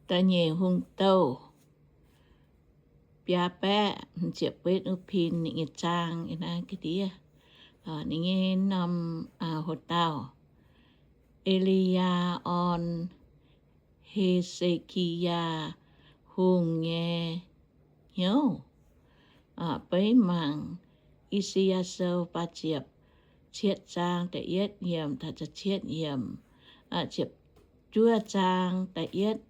Da'nyeic Hungh Douh biaa baeqv ziepc betv wuov pin ninh nyei zaang yiem naaiv ga'ndiev. Ninh nyei norm hoc-dauh, E^li^yaa, orn He^se^ki^yaa Hungh nyei hnyouv. Beiv mangc I^saa^yaa Sou faah ziepc cietv zaang da'yietv yiemc taux cietv yiemc, ziepc juov zaang da'yietv.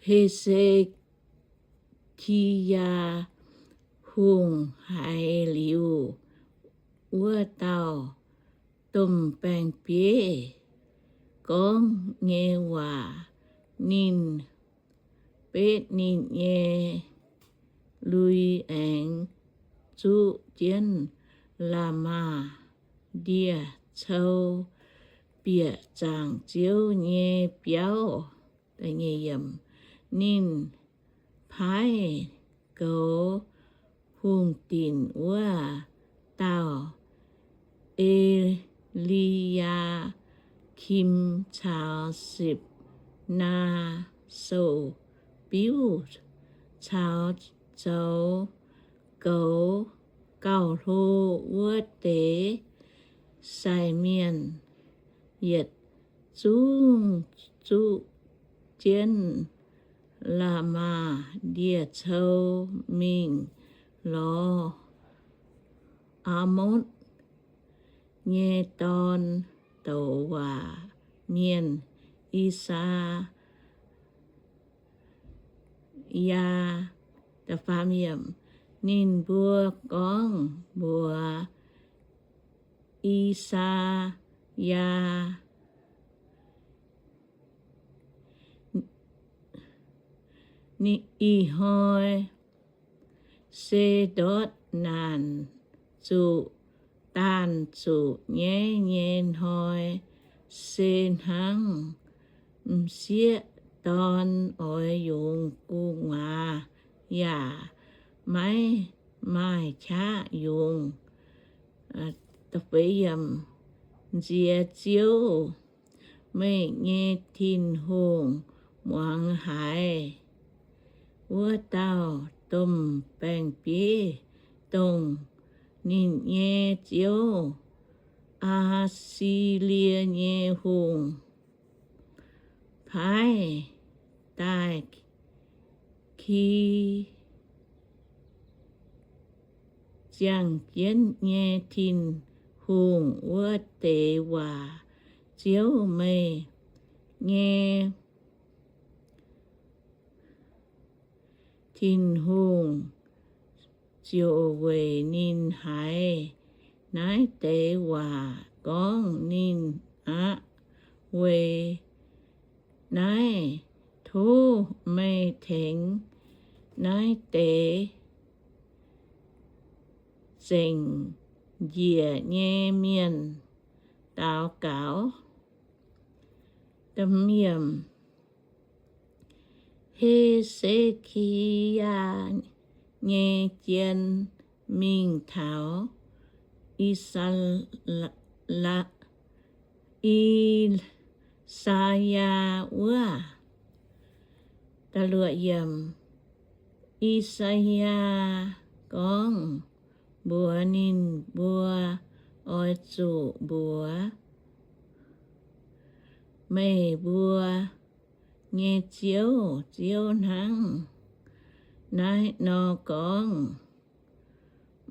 He^se^ki^yaa Hungh haiz liuz wuov dauh domh baeng-bieiv gorngv nyei waac. Ninh betv ninh nyei lui aengx zuqv jienv Laa^maa^ndie^cou, bieqc zaangc Ziouv nyei biauv. Ninh paaiv goux hungh dinc wuov dauh, E^li^yaa^kim, caux Sepc^naa Sou-biuv, caux zoux goux gauh hlo wuov deix sai mienh, yietc zungv zuqv jienv Laa^maa^ndie^cou mingh lorz Aamotv nyei dorn douc waac mienh, I^saa^yaa. Ninh mbuo gorngv mbuox I^saa^yaa, Ih hnoi se ndortv naanc zuqc daanh zuqc nyaiv nyei hnoi, se hnangv m'sieqv dorn oix yungz gu'nguaaz yaac maiv maaih qaqv yungz. Nziex Ziouv, meih nyei Tin-Hungh, muangx haiz wuov dauh domh baeng-bieiv, dongh ninh nyei ziouv, Aa^si^lie nyei hungh, paaiv daaih ki ziangh jienv nyei Tin-Hungh wuov deix waac. Ziouv, meih nyei Tin-Hungh, ziouc weic ninh haiz naaiv deix waac gorngv ninh aqv. Weic naaiv tov meih tengx naaiv deix zengc njiec nyei mienh daux gaux. He^se^ki^yaa nyei jien mingh taux I^saa, I^saa^yaa wuov. I^saa^yaa gorngv mbuox ninh mbuo, Oix zuqc mbuox meih mbuo nyei Ziouv, Ziouv hnangv naaiv nor gorngv,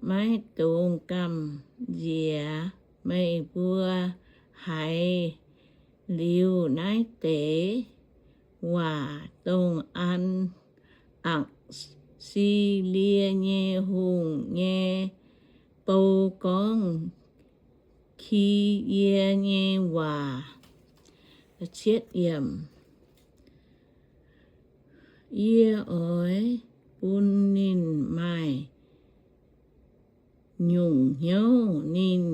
Maiv dungx gamh nziex meih mbuo haiz liuz naaiv deix waac, dongh Aa^si^lie nyei hungh nyei bou gorngv ki yie nyei waac. Yie oix bun ninh maaih nyungc hnyouv. Ninh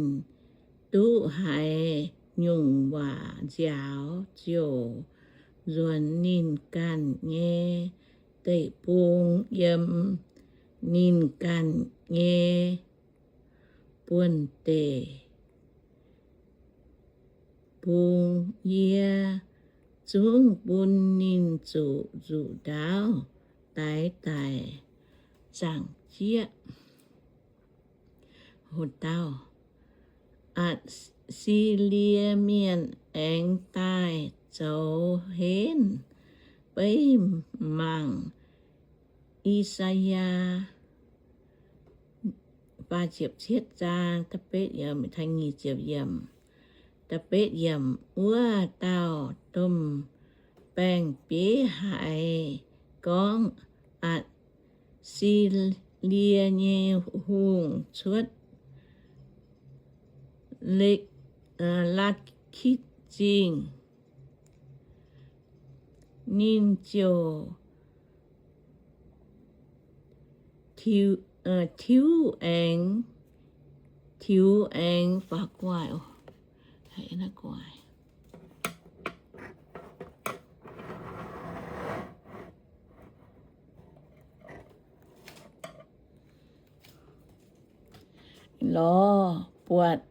duqv haiz nyungc waac nziaaux ziouc nzuonx ninh ganh nyei deic-bung, yiem ninh ganh nyei buonv-deic bungx yie zungv bun ninh zuqc nzuqc ndaauv daix daic zaangc jieqv. Atc^si^lie Mienh aengx daaih zoux henv beiv mangc I^saa^yaa. Wuov dauh domh baeng-bieiv haiz gorngv, Atc^si^lie nyei hungh cuotv Lakitv Zingh. Ninh ziouc tiuv aengx, tiuv aengx faaux gu'nguaaic. Lorz buatc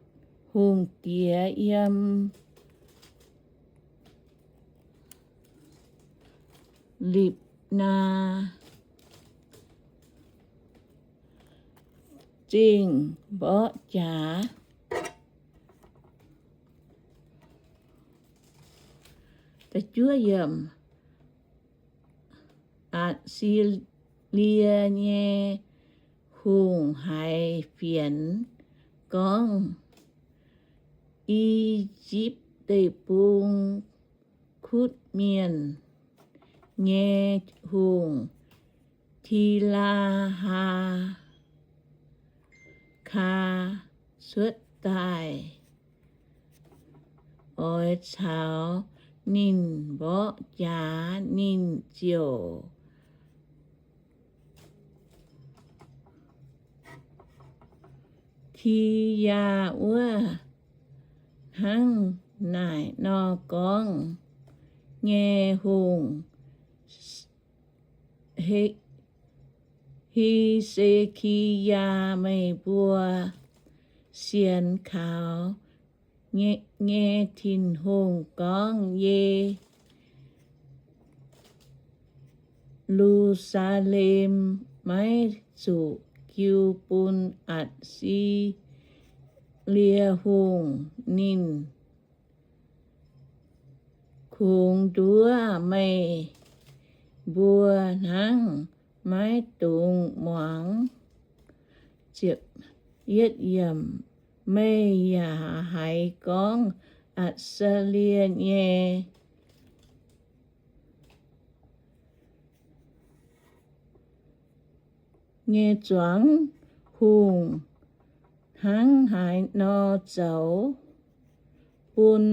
hungh diex yiem Lipc^naa Zingh mborqv jaax. Atc^si^lie nyei hungh haiz fienx gorngv, I^yipv Deic-Bung, Kutv Mienh nyei hungh, Ti^laa^haa^kaa, cuotv daaih oix caux ninh mborqv jaax. Ninh ziouc Ti^yaa wuov hnangv naaic nor gorngv nyei hungh, He^se^ki^yaa, meih mbuo sienx kaux nyei Tin-Hungh gorngv, Ye^lu^saa^lem maiv zuqc jiu bun Atc^si^lie Hungh. Ninh kungx nduov meih mbuo hnangv maiv dungx muangx. Meih yaac haiz gorngv Atc^si^lie nyei nyei zuangx hungh hnangv haaix nor zoux, bun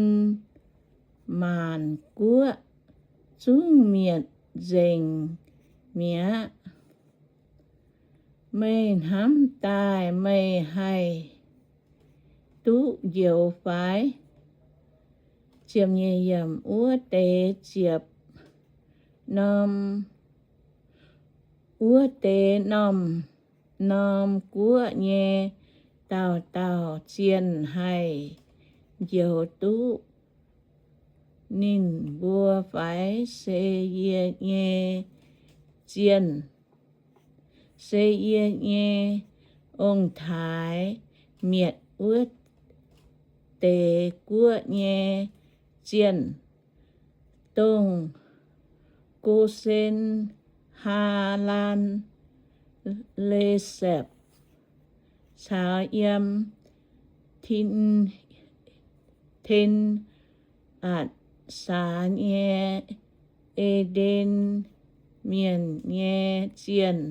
maanc guoqv zungv mietc nzengc mi'aqv. Meih hnamv daaih meih haih duqv njoux fai? Wuov deix ziepc norm, wuov deix norm-norm guoqv nyei dauh dauh zienh haih njoux duqv ninh mbuo fai? Se yie nyei zienh, se yie nyei ong-taaix mietc wuov deix guoqv nyei zienh, dongh Gosen, Haalaan, Lesaepc, caux yiem Tin, Ten, Atc, Saax nyei E^nden Mienh nyei zienh.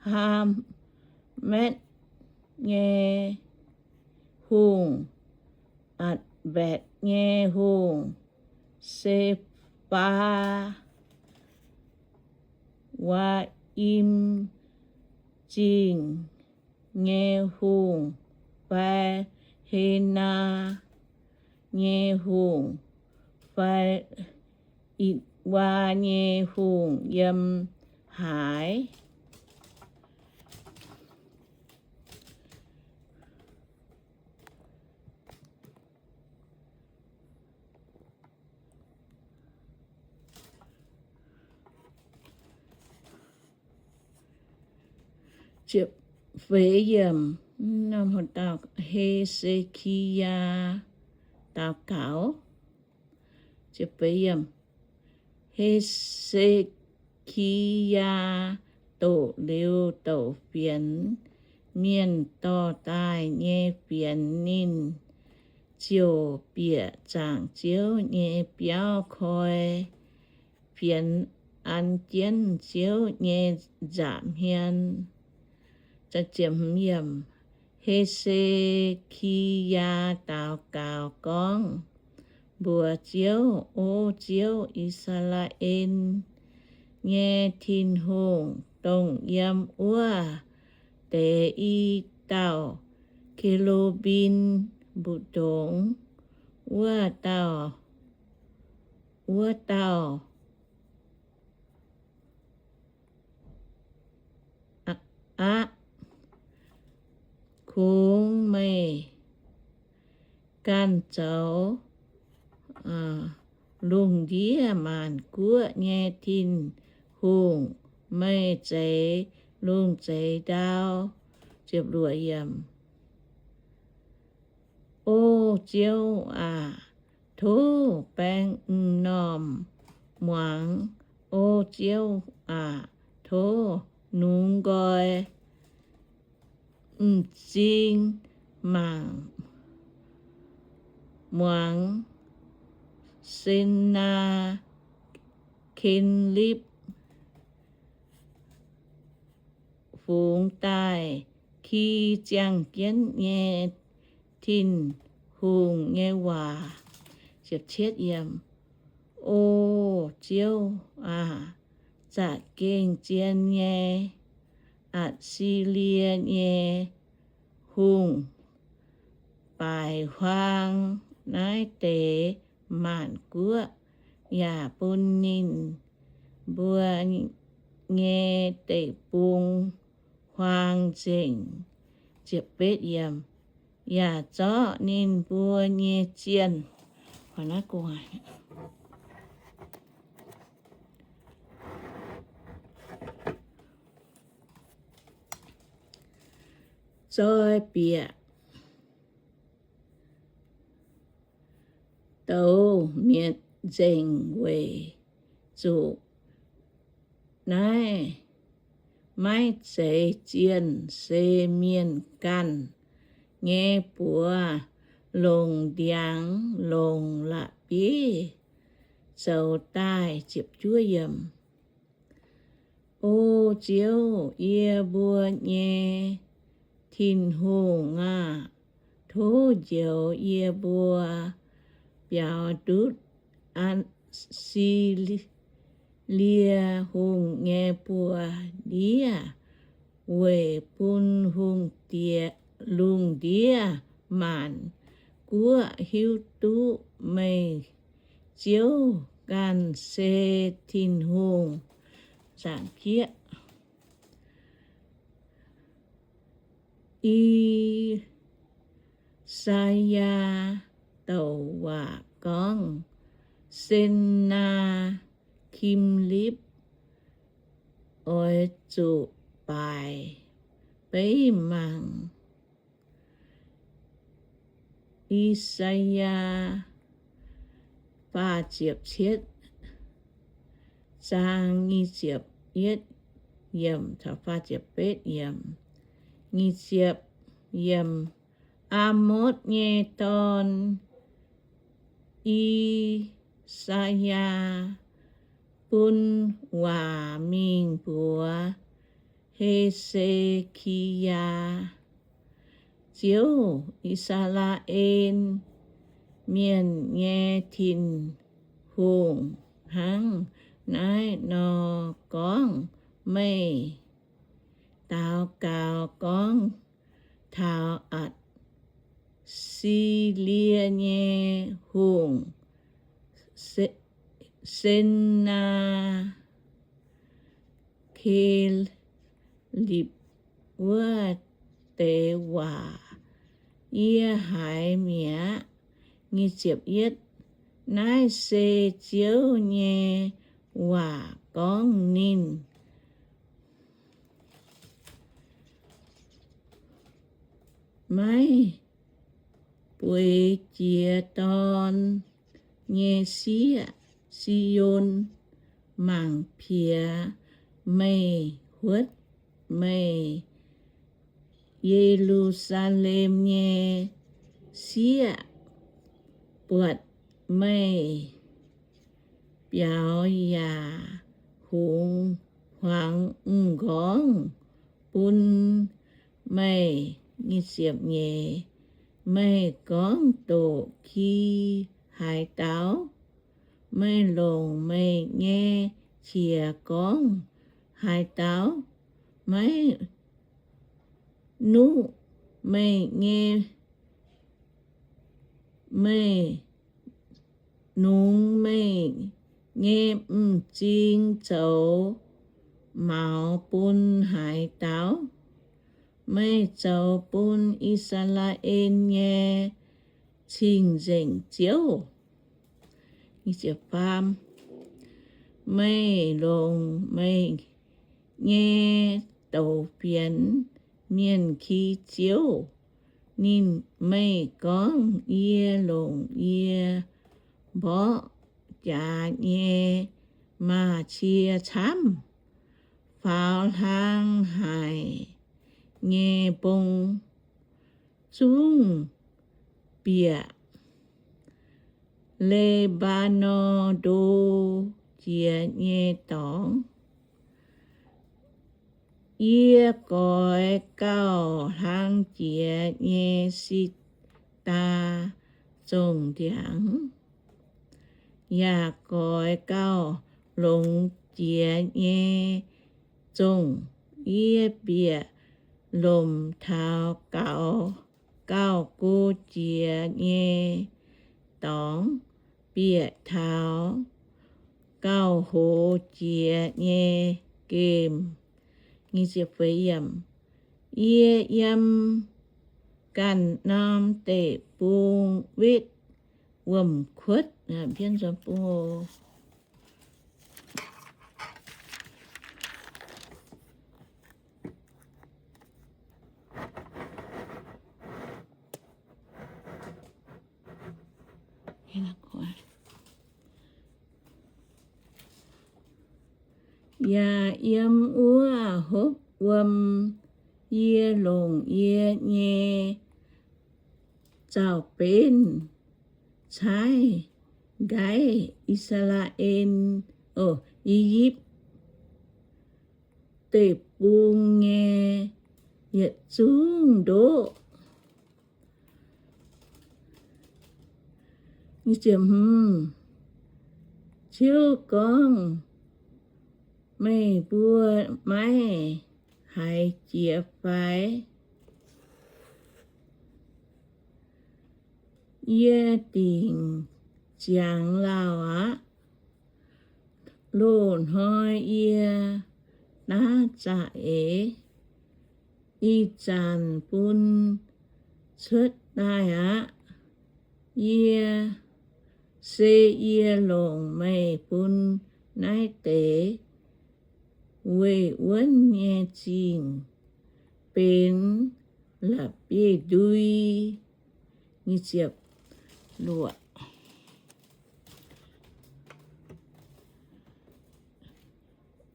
Haamaetv nyei hungh, Atc^mbaetc nyei hungh, Se^faa, Waa^im Zingh nyei hungh, fai Henaa nyei hungh, fai Itc^waa nyei hungh yiem haaix? Ziepc feix yiemc, He^se^ki^yaa daux gaux. He^se^ki^yaa doqc liuz douc fienx, mienh dorh daaih nyei fienx, ninh ziouc bieqc zaangc Ziouv nyei biauv koi fienx an jienv Ziouv nyei nza'hmien. He^se^ki^yaa daux gaux gorngv, mbuox Ziouv, O Ziouv, I^saa^laa^en nyei Tin-Hungh, dongh yiem wuov deix i dauh ke^lu^mbim mbu'ndongx wuov dauh, wuov dauh aqv. Kungx meih ganh zoux lungh ndiev maanc guoqv nyei Tin-Hungh, meih zeix lungh zeix ndau. O Ziouv aac, tov baeng m'normh muangx. O Ziouv aac, tov nungx nqoi. M'zing mangc muangx Sen^naa^ken^lipv fungx daaih ki ziangh jienv nyei Tin-Hungh nyei waac. O Ziouv aac, za'gengh zien nyei Atc^si^lie nyei hungh baaic huaang naaiv deix maanc guoqv yaac bun ninh mbuo nyei deic-bung huaang nzengc, yaac zorqv ninh mbuo nyei zienh zoi bieqc douz mietc nzengc weic zuqc naaiv maiv zeiz zienh, se mienh ganh nyei buoz longc ndiangx longc la'bieiv zoux daaih. O Ziouv, yie mbuo nyei Tin-Hungh aah! Tov njoux yie mbuo biaux ndutv Atc^si^lie Hungh nyei buoz-ndiev, weic bun hungh diex, lungh ndiev maanc guoqv hiuv duqv meih Ziouv ganh se Tin-Hungh. Zaangc jieqv. I^saa^yaa douc waac gorngv, Sen^naa^kim^lipv oix zuqc baaic beiv mangc. I^saa^yaa faah ziepc cietv zaang nyic ziepc yietv yiemc, faah ziepc betv yiemc, nyic ziepc yiemc. Aamotv nyei dorn, I^saa^yaa, bun waac mingh mbuox He^se^ki^yaa, Ziouv, I^saa^laa^en Mienh nyei Tin-Hungh, hnangv naaiv nor gorngv, Meih daux gaux gorngv taux Atc^si^lie nyei hungh, Se- Sen^naa^ke^lipv wuov deix waac, yie haiz mi'aqv. Naaiv se Ziouv nyei waac gorngv ninh. maiv bueix jiex dorn nyei sieqv, Si^on, mangc piex meih huotv, meih Ye^lu^saa^lem nyei sieqv, buatc meih biaux yaac hungx huaangx m'nqorngv bun meih. Meih gorngv doqc ki haaix dauh? Meih longc meih nyei qiex gorngv haaix dauh? Maiv nuqv meih nyei, meih nungx meih nyei m'zing zoux maux bun haaix dauh? Meih zoux bun I^saa^laa^en nyei cing-nzengc Ziouv. Meih longc meih nyei douz fienx mienh ki Ziouv. Ninh, meih gorngv, Yie longc yie mborqv jaax nyei maaz-cie camv faaux hlang haic nyei mbong zungv bieqc Le^mbaa^norn ndo jiex nyei dorngx. Yie goix gauh hlang jiex nyei si^ndaa zongh ndiangx, yaac goix gauh longx jiex nyei zongh. Yie bieqc lomc taux gaux gauh go jiex nyei dorngx, bieqc taux gauh hoz jiex nyei gemh. Yie yiem ganh norm deic-bung wetv wuom-kuotv. Yaac yiem wuov hopv wuom yie longc yie nyei zaux-benv caaiv nqaiv I^saa^laa^en, o, I^yipv Deic-Bung nyei yietc zungv ndoqv. Ziouv gorngv, meih mbuo maiv haiz jiex fai? Yie dingc ziangx lauh aqv. Loz-hnoi yie daav za'eix, ih zanc bun cuotv daaih aqv. Yie, se yie longc meih bun naaiv deix weih wuonv nyei zingh benx la'bieiv-ndui.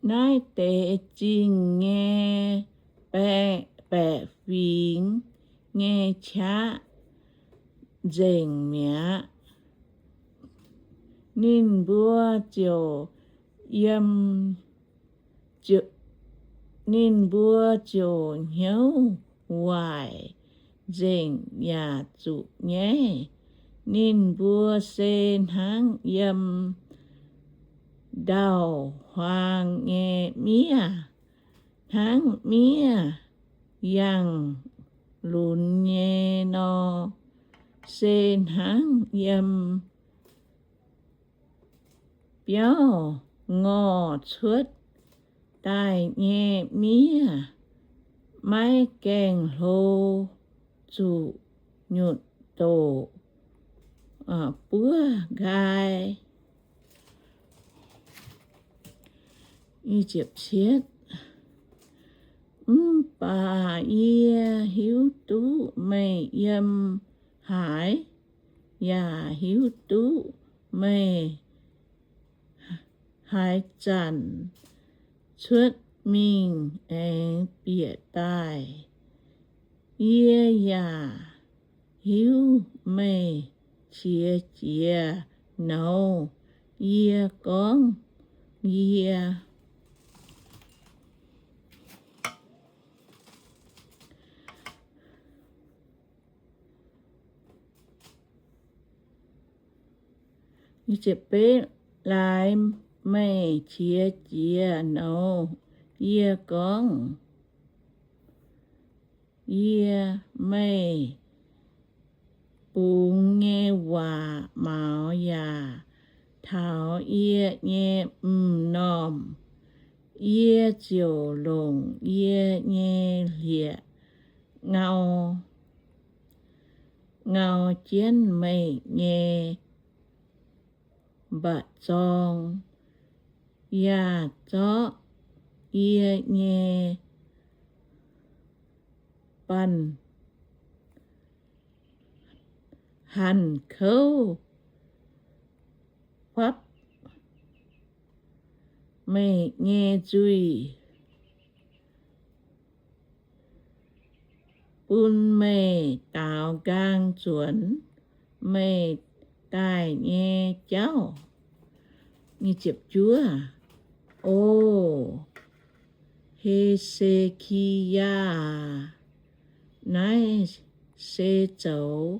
Naaiv deix zingh nyei baeqc fingx nyei qaqv nzengc mi'aqv. Ninh mbuo ziouc yiem, ninh mbuo ziouc hnyouv waaic nzengc yaac zuqc nyaiv. Ninh mbuo se hnangv yiem ndau-huaang nyei miev, hnangv miev yangh lunx nyei nor, se hnangv yiem biauv ngorh cuotv daaih nyei miev, maiv gaengh hlo zuqc nyutc doc buov nqaai. Mv baac yie hiuv duqv meih yiem haaix, yaac hiuv duqv meih haaix zanc cuotv mingh aengx bieqc daaih. Yie yaac hiuv meih qiex jiez nouz yie gorngv yie laaix meih qiex jiez nouz yie gorngv. Yie, meih bungx nyei waac maux yaac taux yie nyei m'normh, yie ziouc longc yie nyei hlieqv-ngau, ngau jienv meih nyei mba'zorng, yaac zorqv yie nyei banh hanc kouv fapv meih nyei nzuih, bun meih daaux nqaang nzuonx meih daaih nyei jauv. O He^se^ki^yaa, naaiv se zoux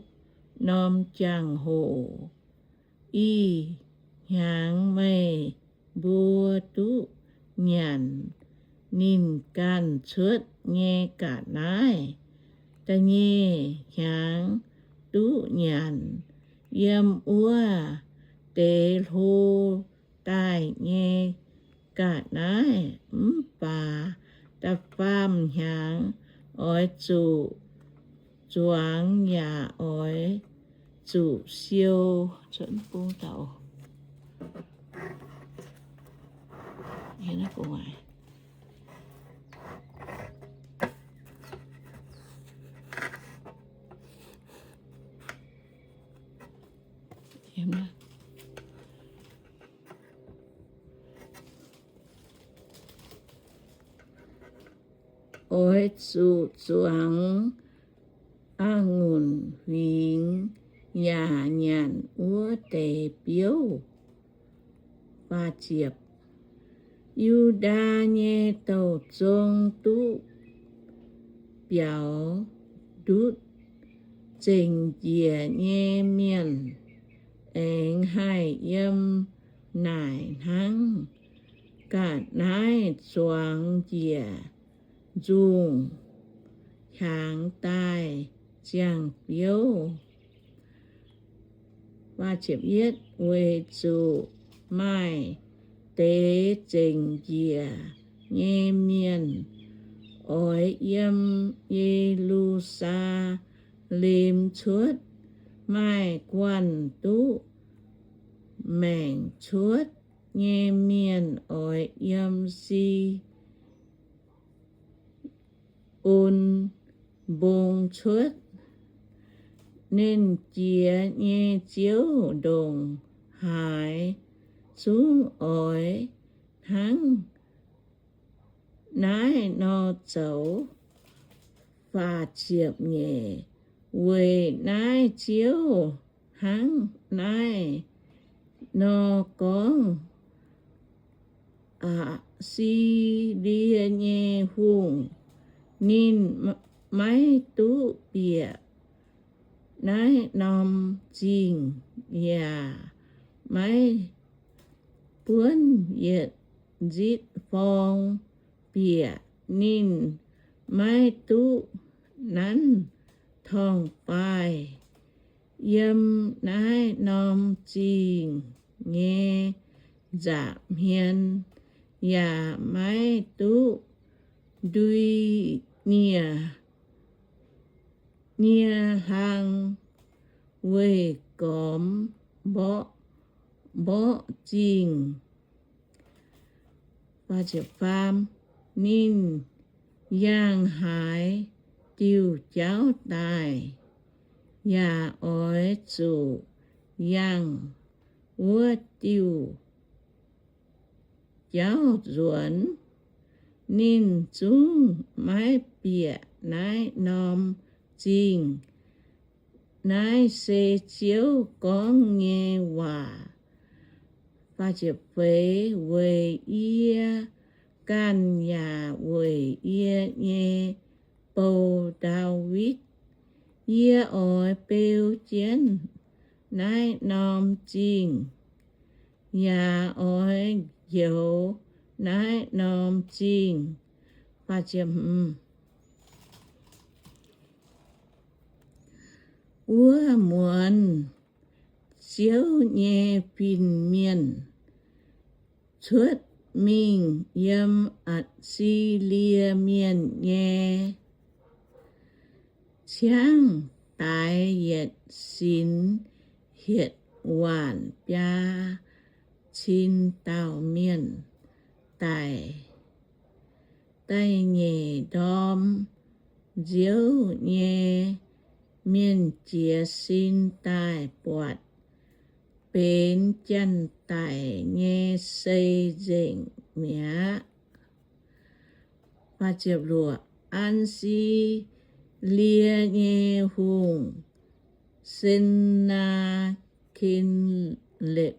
norm jangx-hoc. Ih hnyangx meih mbuo duqv nyanc ninh ganh cuotv nyei ga'naaiv. Da'nyeic hnyangx duqv nyanc yiem wuov deix hlo daaih nyei ga'naaiv. Mv baac da'faam hnyangx oix zuqc zuangx yaac oix zuqc siou. Oix zuqc zuangx a'ngunc huingx yaac nyanc wuov deix biouv. Yu^ndaa nyei douh zong duqv biaux ndutv, zengc njiec nyei mienh aengx haih yiem naaic hnangv. Ga'naaiv zuangx njiec nzungh hiaangx daaih ziangh biouv. Weic zuqc maaih deix zengc njiec nyei mienh oix yiem Ye^lu^saa^lem cuotv. Maaih guanh duqv maengc cuotv nyei mienh oix yiem Si on Mbong cuotv. Nernh Jiex nyei Ziouv ndongc haaix zungv oix hnangv naaiv nor zoux. Faah ziepc nyeic. Weic naaiv Ziouv hnangv naaiv nor gorngv, Aa^si^lie nyei hungh, ninh maiv duqv bieqc naaiv norm zingh, yaac maiv buonv yietc nzitv forng bieqc. Ninh maiv duqv nanv torngv-baaih yiem naaiv norm zingh nyei nza'hmien, yaac maiv duqv ndui nie, nie hlang weih gormx mborqv, mborqv zingh. Ninh yangh haaix diuh jauv daaih, yaac oix zuqc yangh wuov diuh jauv nzuonx. Ninh zungv maiv bieqc naaiv norm zingh. Naaiv se Ziouv gorngv nyei waac. Weic yie ganh yaac weic yie nyei bou, Ndaawitv, yie oix beu jienv naaiv norm zingh, yaac oix njoux naaiv norm zingh. Wuov muonz Ziouv nyei fin-mienh cuotv mingh yiem Atc^si^lie Mienh nyei ciangv daix yietc sinx hietc waanc biaa cin dauh mienh daic. Da'nyeic ndorm Ziouv nyei mienh jiez sin daaih buatc benx janx-daic nyei sei nzengc mi'aqv. Atc^si^lie nyei hungh, Sen^naa^ken^lepv,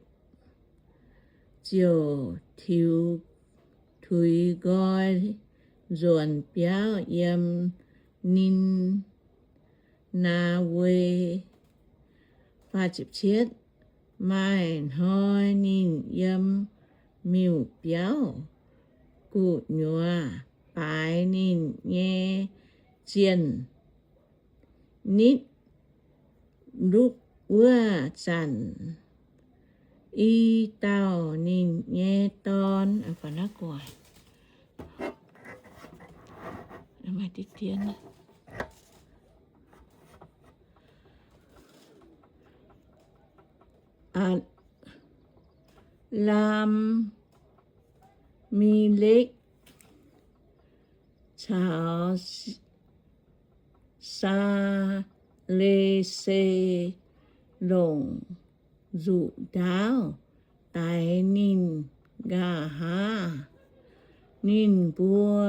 ziouc tiux tuix nqoi nzuonx biauv yiem Nin^naa^we. Maaih hnoi ninh yiem miuc-biauv gu'nyuoz baaix ninh nyei zienh nitv lupv wuov zanc, i dauh ninh nyei dorn, Atc^laam^mi^lekv, caux Saa^le^se longc nzuqc ndaauv daix ninh nqa'haav. Ninh mbuo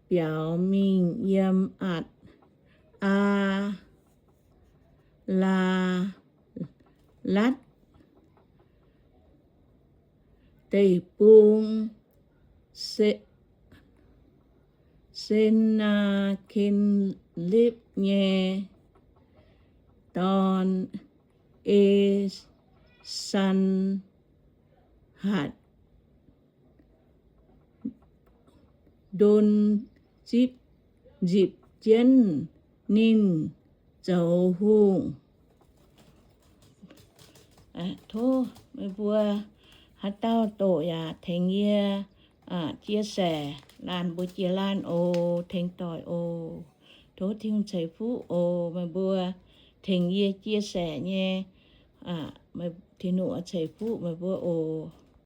biaux mingh yiem Atc, Aa, Laa, Latv Deic-Bung. Se, Sen^naa^ken^lepv nyei dorn, E^san^hatc, ndon zipv, nzipc jienv ninh zoux hungh. Tov meih mbuo haaix dauh doqc yaac tengx yie chia sẻ laanh mbuo jiex laanh oc, tengx doic oc. Tov Tin-Hungh ceix fuqv oc. Meih mbuo tengx yie chia sẻ nyei, Tin-Hungh oix ceix fuqv meih mbuo oc.